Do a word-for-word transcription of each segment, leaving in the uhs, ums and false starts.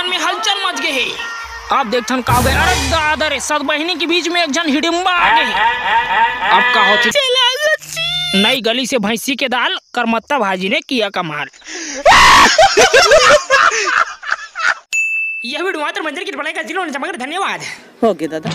में हलचल मच गे हे। अब देखथन का होगे। अरे दादा रे, सत बहिनी के बीच में एक झन हिडिम्बा आ गे हे। अब का होथे? नई गली से भैंसी के दाल, करमत्ता भाजी ने किया कमाल। यह video मात्र मंदिर की बनाई का जिलों ने जमा कर धन्यवाद। OK दादा।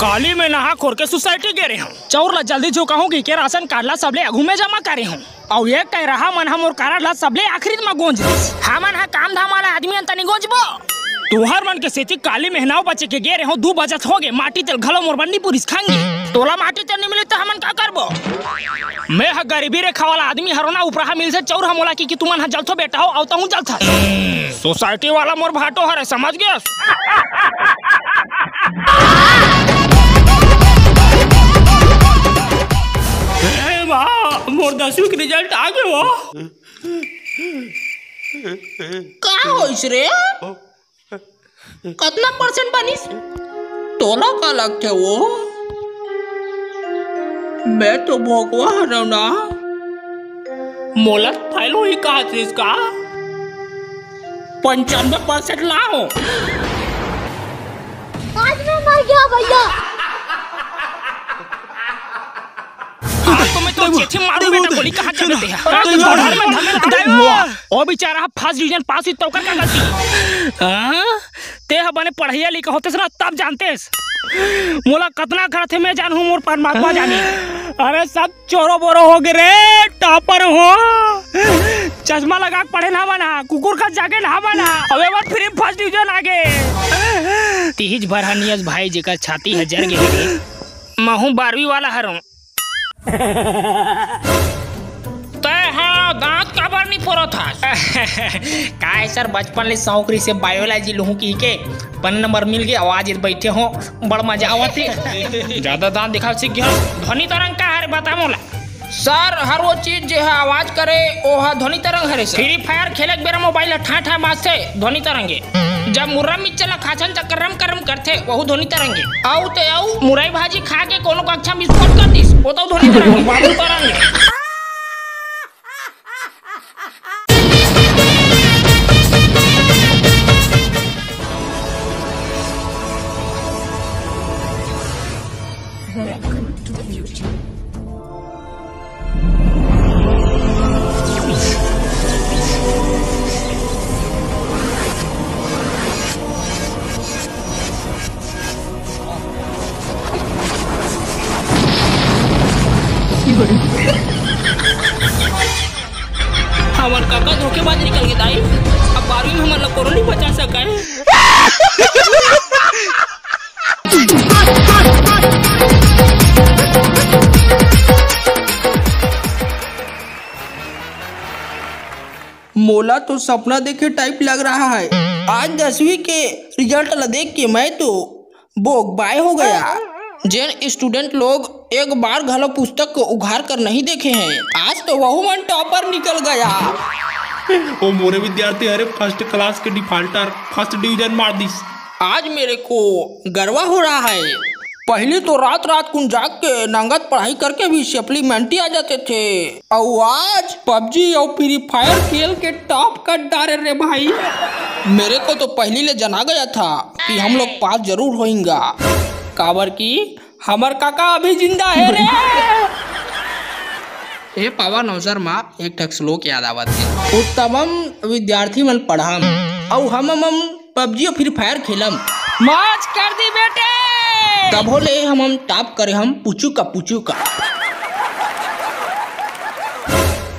काली मैं नहा खोर के society गे रहे हूँ। चौर ला जल्दी झुकाहूँ कि के राशन कार्ड ला सबले आगू में जमा करे हूँ। अउ एक कई रहा मन ह मोर कारड ला सबले आखिरी म गोंज दिस। हमन ह काम धाम वाला आदमी अन तनी गोंजबो। तुहर मन के सेती काली मेहनाव बचे के गे रेहों, दू बजत होगे, माटी तेल घलो मोर बर नी पुरिस खांगे। तोला माटी तेल नी मिली त हमन का करबो? मैं ह गरीबी रेखा वाला आदमी हरों ना, उपराहा मिलसे चौर ह मोला कि, कि तुमन ह जलथो बेटा हो, अउ तहूं जलथस। सोसाइटी वाला मोर भाटो हरे, समझ गेस? ए माँ, मोर दसवीं के result आ गे वो। का होइस रे? कतना percent बनिस? तोला का लगथे वो? मैं तो भोगवा हरव ना। मोला fail होही कहत रिस का? पंचानवे percent लाओ। आज मैं मर गया भैया। आज तो मैं तो चेथे मारू बेटा, गोली कहाँ चलते हैं? अरे, अरे, अरे, अरे, ओ बेचारा first division पास हुई तो ओकर का गलती? हाँ? ते ह बने पढ़ैया लिखा होतेस ना, तब जानतेस। मोला कतना करथे मैं जानहूँ, मोर परमात्मा जाने। अरे सब चोरो बोरो हो गे रे, topper हो। चश्मा लगा के पढ़े ना बना, कुकुर का जाके ना बना। अबे बार फिर first division आ गे। तिहिज भर हनियस भाई जेकर छाती ह जर गे रे। महू बारहवीं वाला हरों। तै हा दांत काबर नी फोरत हस? काय सर, बचपन ले शौक रहिसे biology लूहूं कहिके, पन नंबर मिल गे, आवाज बइठे हो, बड़ मजा आवत हे। जादा दांत दिखाव सीख गया। ध्वनि तरंग का हरे, बता मोला। सर, हर वो चीज जे हा आवाज करे, ओ हा ध्वनि तरंग हरे सर। Free Fire खेले के बेरा mobile हा ठां ठां बाजथे, ध्वनि तरंग हे। जब मुर्रा मिर्चा ला खाथन त करम करम करथे, वहू ध्वनि तरंग हे। अउ ते अउ मुरई भाजी खा के कोनो कक्षा विस्फोट कर दिस, ओ तो ध्वनि तरंग हे। बाबू तरंग हे। हमर काका धोखेबाज निकल गे दाई। अब बारहवीं में हमन ला कोनो नहीं बचा सके। मोला तो सपना देखे type लग रहा है। आज दसवीं के result ला देख के मैं तो बोगबाय हो गया। जेन student लोग एक बार घलो पुस्तक को उघार कर नहीं देखे हैं, आज तो वहू मन topper निकल गया। ओ मोरे विद्यार्थी हरे first class के defaulter, first division मार दिस। आज मेरे को गर्व हो रहा है। पहले तो रात रात कुन जाग के नंगत पढ़ाई करके भी supplementary आ जाते थे, अउ आज PUBG अउ Free Fire खेल के top कर डारे रे भाई। मेरे को तो पहली ले जना गया था कि हम लोग पास जरूर होएंगा, काबर कि हमर काका अभी जिंदा हे रे। ए पवन अवसर मा एक ठक श्लोक याद आवत हे। उत्तमम विद्यार्थी मन पढ़म, अउ हमम हम PUBG अउ Free Fire खेलम। मौज कर दी बेटे। तभो ले हमम top करे हम पुचुका पुचुका।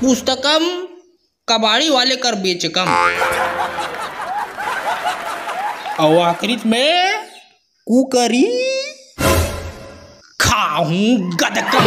पुस्तकम कबाड़ी वाले कर बेचकम। अउ आखिरी में कुकरी खाहूं गदकम।